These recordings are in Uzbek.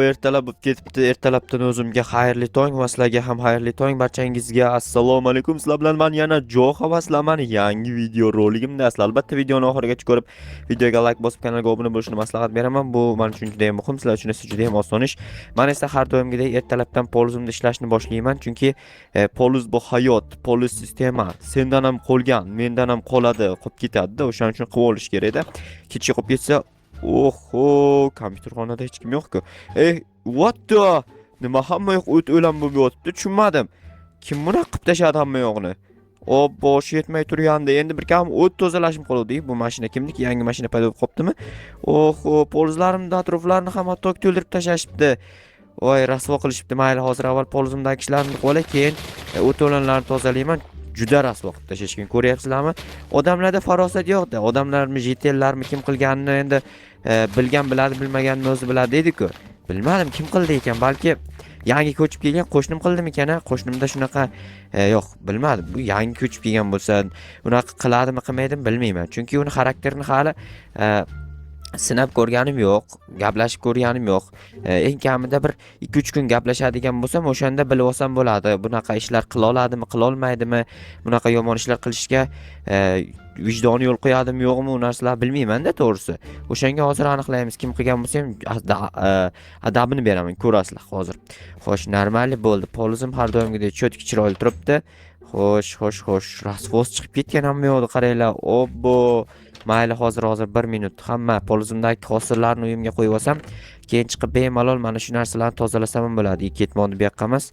Ertalab bo'lib ketibdi. Ertalabdan o'zimga xayrli tong va sizlarga ham xayrli tong, barchangizga assalomu alaykum. Sizlar bilan man yana Joha va sizlar mani yangi video roligimda. Sizlar albatta videoni oxirigacha ko'rib, videoga like bosib, kanalga obuna bo'lishni maslahat beraman. Bu men uchun juda ham muhim, sizlar uchun esa juda ham oson ish. Man esa har doimgidek ertalabdan polizimda ishlashni boshlayman, chunki poliz bu hayot, poliz sistema. Sendan ham qolgan, mendan ham qoladi, qolib ketadi-da. O'shaning uchun qilib olish kerakda. Kechga qolib ketsa. Oho, kompyuterxonada hech kim yo'q-ku. Ey, what the? Nima, hamma yoq o't o'lan bo'lib yotibdi, tushunmadim. Kim bunaqa qilib tashladi hamma yoqni? O, boshi yetmay turgandi. Endi bir kam o't tozalashim qoldi. Bu mashina kimniki? Yangi mashina paydo bo'lib qolibdimi? Oho, polizlarimni atroflarini ham hatto to'ldirib tashlashibdi. Voy, rasvo qilishibdi. Mayli, hozir avval polizimdagi ishlarni qilib olay, keyin o't o'lanlarni tozalayman. Juda rasvo qilib tashlashgan, ko'ryapsizlarmi? Odamlarda farosat yo'q-da. Odamlarmi, житель larmi, kim qilganini endi bilgan biladi, bilmaganini o'zi biladi deydi-ku. Bilmadim, kim qildi ekan, balki yangi ko'chib kelgan qo'shnim qildimikan, a? Qo'shnimda shunaqa yo'q, bilmadim. Bu yangi ko'chib kelgan bo'lsa, unaqa qiladimi, qilmaydimi, bilmayman. Chunki uni xarakterini hali sinab ko'rganim yo'q, gaplashib ko'rganim yo'q. Eng kamida bir 2-3 kun gaplashadigan bo'lsam, o'shanda bilib olsam bo'ladi. Bunaqa ishlar qila oladimi, qila olmaydimi, bunaqa yomon ishlar qilishga vijdoni yo'l qo'yadimi, yo'qmi, u narsalarni bilmayman-da to'g'risi. O'shanga hozir aniqlaymiz. Kim qilgan bo'lsa ham adabini beraman, ko'rasizlar hozir. Xo'sh, нормальный bo'ldi. Polizim har doimgidek чётко, chiroyli turibdi. Xo'sh, xo'sh, xo'sh, rasvos chiqib ketgan hamma yoqda, qaranglar. Obbo. Mayli, hozir 1 minut. Hamma polizimdagi hosillarni uyimga qo'yib olsam, keyin chiqib bemalol mana shu narsalarni tozalasam ham bo'ladi. Ketmonni bu yoqqa emas.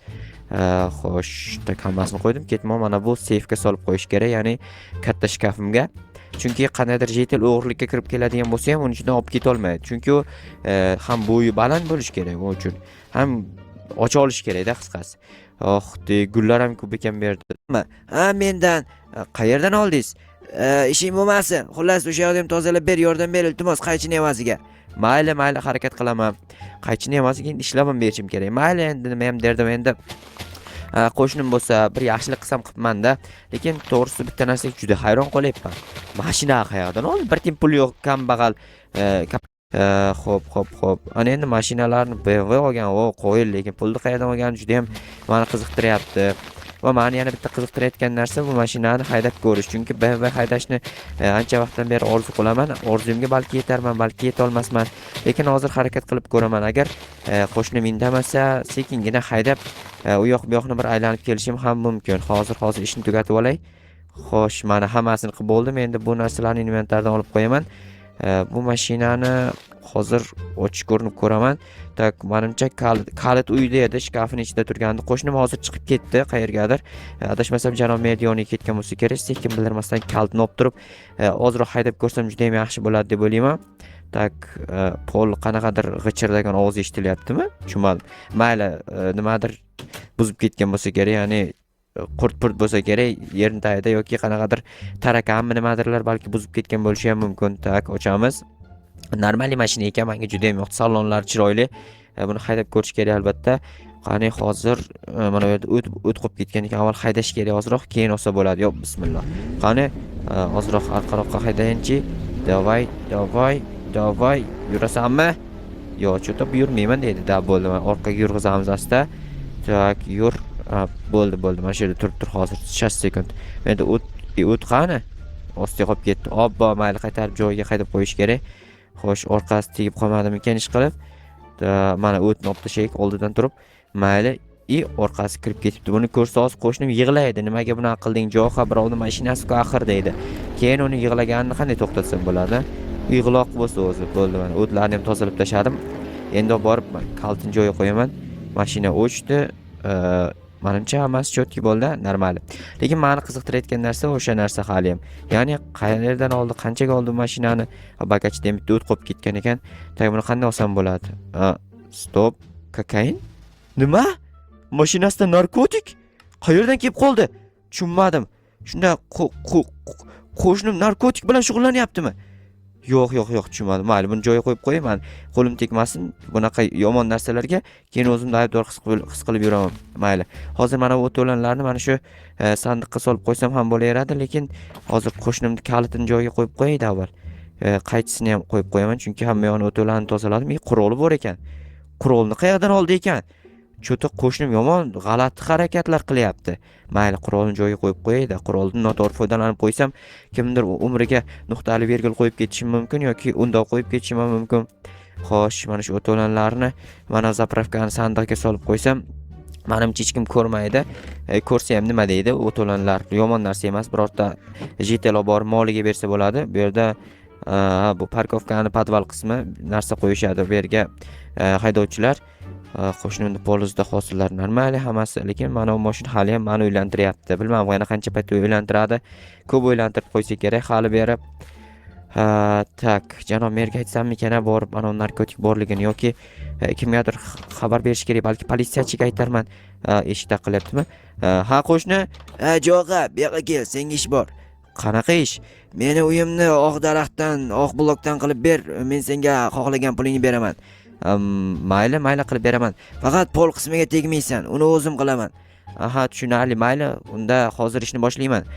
Xo'sh, так, hammasini qo'ydim. Ketmon mana bu seyfga solib qo'yish kerak, ya'ni katta shkafimga. Chunki qandaydir житель o'g'irlikka kirib keladigan bo'lsa ham, uni ichidan olib ketolmaydi. Chunki u ham bo'yi baland bo'lishi kerak u uchun, ham ocha olish kerakda, qisqasi. Oh, de, gullar ham ko'p ekan bu yerda. Ha, mendan qayerdan oldingiz? Ishing bo'lmasin. Xullas, o'sha yoqni ham tozalab ber, yordam ber, iltimos, qaychini evaziga. Mayli, mayli, harakat qilaman. Qaychini evaziga endi ishlab ham berishim kerak. Mayli, endi nima ham derdim endi. Qo'shnim bo'lsa, bir yaxshilik qilsam qilibman-da. Lekin to'g'risi bitta narsaga juda hayron qolyapman. Mashina qayerdan oldi? Bir tiyin puli yo'q, kambag'al. Xo'p, xo'p, xo'p. Ana endi mashinalarni BMW olgan, o, qo'yil, lekin pulni qayerdan olgani juda ham meni qiziqtiryapti. Va meni yana bitta qiziqtirayotgan narsa bu mashinani haydab ko'rish. Chunki BMW haydashni ancha vaqtdan beri orzu qilaman. Orzumga balki yetarman, balki yetolmasman. Lekin hozir harakat qilib ko'raman. Agar qo'shnim indamasa, sekingina haydab u yoq bu yoqni bir aylanib kelishim ham mumkin. Hozir ishni tugatib olay. Xo'sh, mana hammasini qilib bo'ldim. Endi bu narsalarni inventardan olib qo'yaman. Bu mashinani hozir ochib ko'rinib ko'raman. Так, manimcha kalit uyda edi, shkafini ichida turgandi. Qo'shnim hozir chiqib ketdi qayergadir. Adashmasam janob mer yoniga ketgan bo'lsa kerak. Sekin bildirmasdan kalitni olib turib, ozroq haydab ko'rsam juda ham yaxshi bo'ladi deb o'ylayman. Так, pol qanaqadir g'ichirlagan ovoz eshitilyaptimi? Tushunmadim. Mayli, nimadir buzib ketgan bo'lsa kerak, ya'ni qurt purt bo'lsa kerak yerni tagida yoki qanaqadir таракан mi, nimadirlar balki buzib ketgan bo'lishi ham mumkin. Так, ochamiz. Нормальный mashina ekan, menga juda ham yoqdi. Salonlari chiroyli. Buni haydab ko'rish kerak albatta. Qani hozir mana bu yerda o't qolib ketgan ekan. Avval haydash kerak ozroq, keyin olsa bo'ladi. Yo'q, bismillah. Qani, ozroq orqaroqqa haydayinchi. Давай, давай, давай. Yurasanmi? Yo'q, что-то yurmayman deydi. Да, bo'ldi. Mana orqaga yurg'izamiz asta. Так, yur. Ha, bo'ldi, bo'ldi. Mana shu yerda turib tur hozir. 6 sekund. Endi o't qani? Ostiga qolib ketdi. Obbo, mayli, qaytarib joyiga qaytib qo'yish kerak. Xo'sh, orqasi tegib qolmadimikan ish qilib? Mana o'tni olib tashlaylik oldidan turib. Mayli, и orqasi kirib ketibdi. Buni ko'rsa hozir qo'shnim yig'laydi. Nimaga bunaqa qilding, Joha, birovni mashinasi-ku axir deydi. Keyin uni yig'laganini qanday to'xtatsam bo'ladi? Yig'loq bo'lsa o'zi. Bo'ldi, mana o'tlarni ham tozalab tashladim. Endi olib borib kalitni joyiga qo'yaman. Mashina o'chdi. Manimcha hammasi чётко bo'ldi, нормально. Lekin meni qiziqtirayotgan narsa o'sha narsa hali ham. Ya'ni qayerdan oldi, qanchaga oldi mashinani? Bagajda ham bitta o't qolib ketgan ekan. Так, buni qanday olsam bo'ladi? Стоп, kokain? Nima? Mashinasida narkotik? Qayerdan kelib qoldi? Tushunmadim. Shunda qo'shnim narkotik bilan shug'ullanyaptimi? Yo'q, yo'q, yo'q, tushunmadim. Mayli, buni joyiga qo'yib qo'yay, man qo'lim tegmasin bunaqa yomon narsalarga, keyin o'zimni aybdor his qilib yuraman. Mayli. Hozir mana bu o'to'lanlarni mana shu sandiqqa solib qo'ysam ham bo'laveradi, lekin hozir qo'shnimni kalitini joyiga qo'yib qo'yayda avval. Qaychisini ham qo'yib qo'yaman, chunki hamma yoqni, o'to'larni tozaladim. И quroli bor ekan. Qurolni qayerdan oldi ekan? Чё-то qo'shnim yomon g'alati harakatlar qilyapti. Mayli, qurolni joyiga qo'yib qo'yay-da. Quroldan noto'g'ri foydalanib qo'ysam, kimdir umriga nuqtali vergil qo'yib ketishim mumkin yoki undov qo'yib ketishim ham mumkin. Xo'sh, mana shu o'to'lanlarni mana заправка ni sandiqqa solib qo'ysam, manimcha, hech kim ko'rmaydi. Ko'rsa ham nima deydi? O'to'lanlar yomon narsa emas. Birorta житель olib borib moliga bersa bo'ladi. Bu yerda bu парковка ni podval qismi, narsa qo'yishadi bu yerga haydovchilar. Qo'shnimni polizda hosillar нормальный hammasi, lekin mana bu mashina hali ham mani o'ylantiryapti. Bilmadim, yana qancha payt o'ylantiradi. Ko'p o'ylantirib qo'ysa kerak hali beri. Ha, так, janob merga aytsammikan borib mana narkotik borligini yoki kimgadir xabar berish kerak, balki politsiyachiga aytarman. Ha, eshik taqilyaptimi? Ha, qo'shni. Ha, Jo'g'a, bu yoqqa kel, senga ish bor. Qanaqa ish? Meni uyimni oq daraxtdan, oq blokdan qilib ber, men senga xohlagan pulingni beraman. Mayli, mayli, qilib beraman. Faqat pol qismiga tegmaysan, uni o'zim qilaman. Aha, tushunarli, mayli, unda hozir ishni boshlayman.